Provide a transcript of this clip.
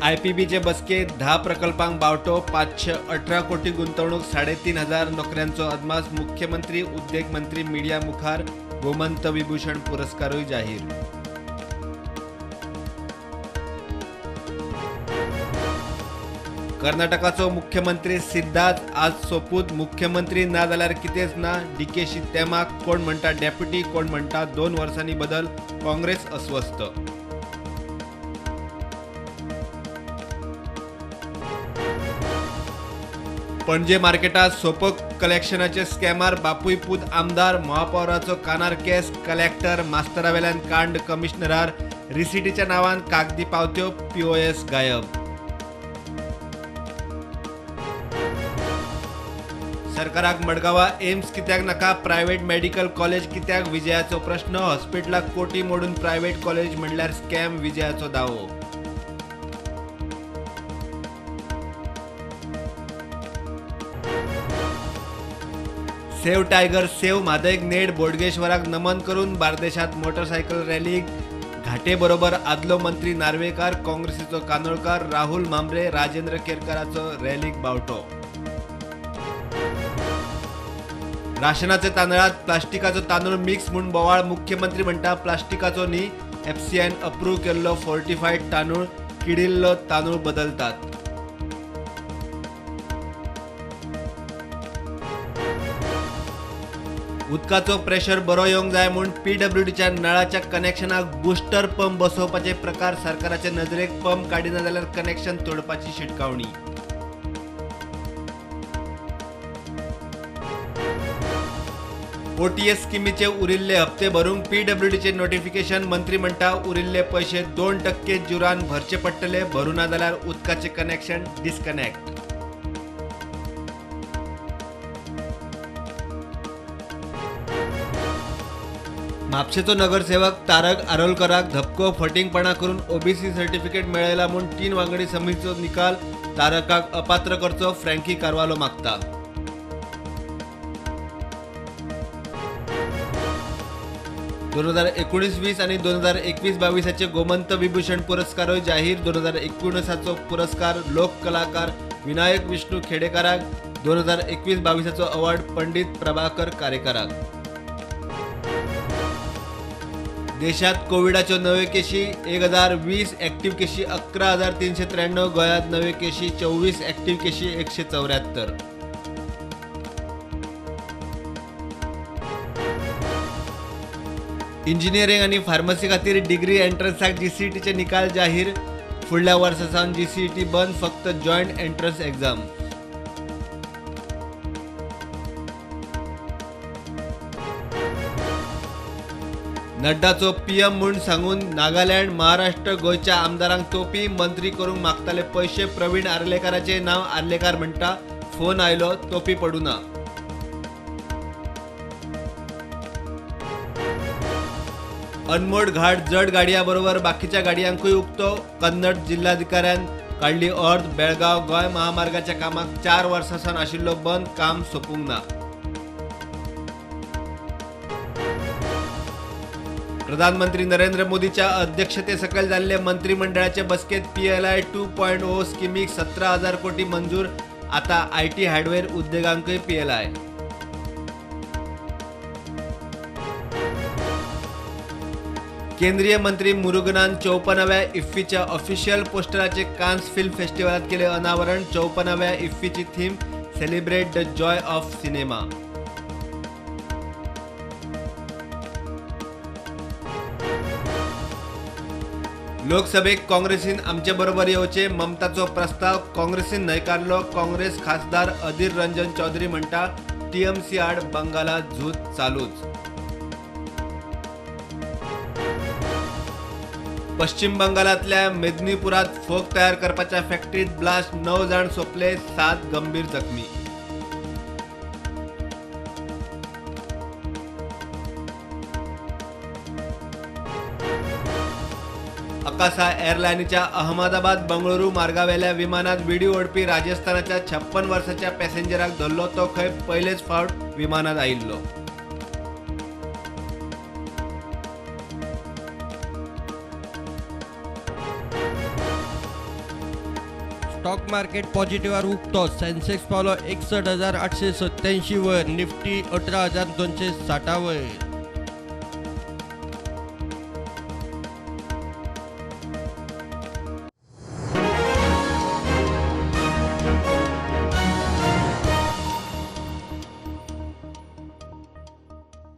आयपीबीचे बसकेत 10 प्रकल्पांक बावटो, 518 कोटी गुंतवणूक, 3500 नोकऱ्यांचो अदमास। मुख्यमंत्री, उद्देग मंत्री मिडिया मुखार गोमंत विभूषण पुरस्कारूय जाहीर। कर्नाटकाचो मुख्यमंत्री सिद्धार्थ आज सोपूत, मुख्यमंत्री ना जाल्यार कितेंच ना। डीकेशी तेमाक, कोण म्हणटा डेप्युटी, कोण म्हणटा 2 वर्सांनी बदल, काँग्रेस अस्वस्थ। पणजे मार्केटात सोपो कलेक्शनाचे स्कॅमार बापूय पूत आमदार, महापौराचो कानार केस, कलेक्टर मास्तरावेल्यान कांड, कमिशनरार रिसिटीच्या नावान कागदी पावत्यो, पीओएस गायब। सरकाराक मडगांवा एम्स कित्याक नाका, प्रायव्हेट मेडिकल कॉलेज कित्याक, विजयाचो प्रश्न। हॉस्पिटलाक कोटी मोडून प्रायव्हेट कॉलेज म्हणल्यार स्कॅम, विजयाचो दावो। सेव्ह टायगर सेव्ह म्हादयक नेट, बोडगेश्वराक नमन करून बार्देशात मोटरसायकल रॅलीक घाटे बरोबर आदलो मंत्री नार्वेकार, काँग्रेसीचो कानोळकार, राहुल म्हांब्रे, राजेंद्र केरकाराचो रॅलीक बावटो। राशनाचे तांदळात प्लास्टिकाचो तांदूळ मिक्स म्हूण बोवाळ, मुख्यमंत्री म्हणटा प्लास्टिकाचो न्ही, एफसीआयन अप्रूव्ह केल्लो फोर्टिफायड तांदूळ, किडिल्लो तांदूळ बदलतात। उदकाचो प्रेशर बरो येवंक जाय म्हूण पीडब्ल्यूडीच्या नळाच्या कनेक्शनाक बुस्टर पंप बसोवपाचे प्रकार सरकाराचे नजरेक, पंप काडिना जाल्यार कनेक्शन तोडपाची शिटकावणी। ओटीएस स्किमीचे उरिल्ले हप्ते भरूंक पीडब्ल्यूडीचे नोटिफिकेशन, मंत्री म्हणटा उरिल्ले पैशे 2% जुरान भरचे पडटले, भरूना जाल्यार उदकाचे कनेक्शन डिस्कनेक्ट। म्हापशेचो नगरसेवक तारक आरोलकराक धपको, फटींगपणा करून ओबीसी सर्टिफिकेट मेळयला म्हूण 3 वांगडी समितीचो निकाल, तारकाक अपात्र करचो फ्रँकी कार्वालो मागता। 2019-20 आणि 2021-22 गोमंत विभूषण पुरस्कारूय जाहीर। 2019 पुरस्कार लोककलाकार विनायक विष्णू खेडेकाराक, 2021-22 अवॉर्ड पंडित प्रभाकर कारेकाराक। देशात कोविडाच्यो नव्यो केशी 1020, ॲक्टिव्ह केशी 11,393, गोंयांत नव्यो केशी 24, ॲक्टिव्ह केशी 174। इंजिनिअरिंग आणि फार्मसी खातीर डिग्री एंट्रन्साक जीसीईटीचे निकाल जाहीर। फुडल्या वर्सा सावन जीसीईटी बंद, फक्त जॉयंट एंट्रन्स एक्झाम। नड्डाचो पीएम म्हूण सांगून नागालँड, महाराष्ट्र, गोंयच्या आमदारांक तोपी, मंत्री करूंक मागताले पयशे। प्रवीण आर्लेकाराचें नांव आर्लेकार म्हणटा, फोन आयलो, तोपी पडूना। अनमोड घाट जड गाडयां बरोबर बाकीच्या गाडयांकूय उक्तो, कन्नड जिल्हाधिकाऱ्यान काडली ऑर्द। बेळगांव गोंय महामार्गाच्या कामाक 4 वर्सां सावन आशिल्लो बंद, काम सोंपूंक ना। प्रधानमंत्री नरेंद्र मोदीच्या अध्यक्षते सकयल जाल्ले मंत्रिमंडळाचे बसकेत पीएलआय 2.0 स्किमीक 17,000 कोटी मंजूर। आता IT hardware उद्देगांकूय पीएलआय। केंद्रीय मंत्री मुरुगनान 54व्या इफ्फीच्या ऑफिशियल पोस्टराचे कान्स फिल्म फेस्टिवलात केले अनावरण। 54व्या इफ्फीची theme celebrate the joy of cinema. लोकसभेक काँग्रेसीन आमचे बरोबर येवचे, ममताचो प्रस्ताव काँग्रेसीन न्हयकारलो। काँग्रेस खासदार अधीर रंजन चौधरी म्हणटा टीएमसी आड बंगालात झूज चालूच। पश्चिम बंगालातल्या मेदिनीपुरात फोग तयार करपाच्या फॅक्टरीत ब्लास्ट, 9 जाण सोंपले, 7 गंभीर जखमी। अकासा एअरलायनीच्या अहमदाबाद बंगळुरू मार्गावेल्या विमानात विडी ओडपी राजस्थानाच्या 56 वर्साच्या पॅसेंजराक धरलो, तो खंय पयलेच फावट विमानात आयिल्लो। स्टॉक मार्केट पॉझिटिव्हार उक्तो. सेन्सेक्स पावलो 61,887 वयर, निफ्टी 18,260 वयर.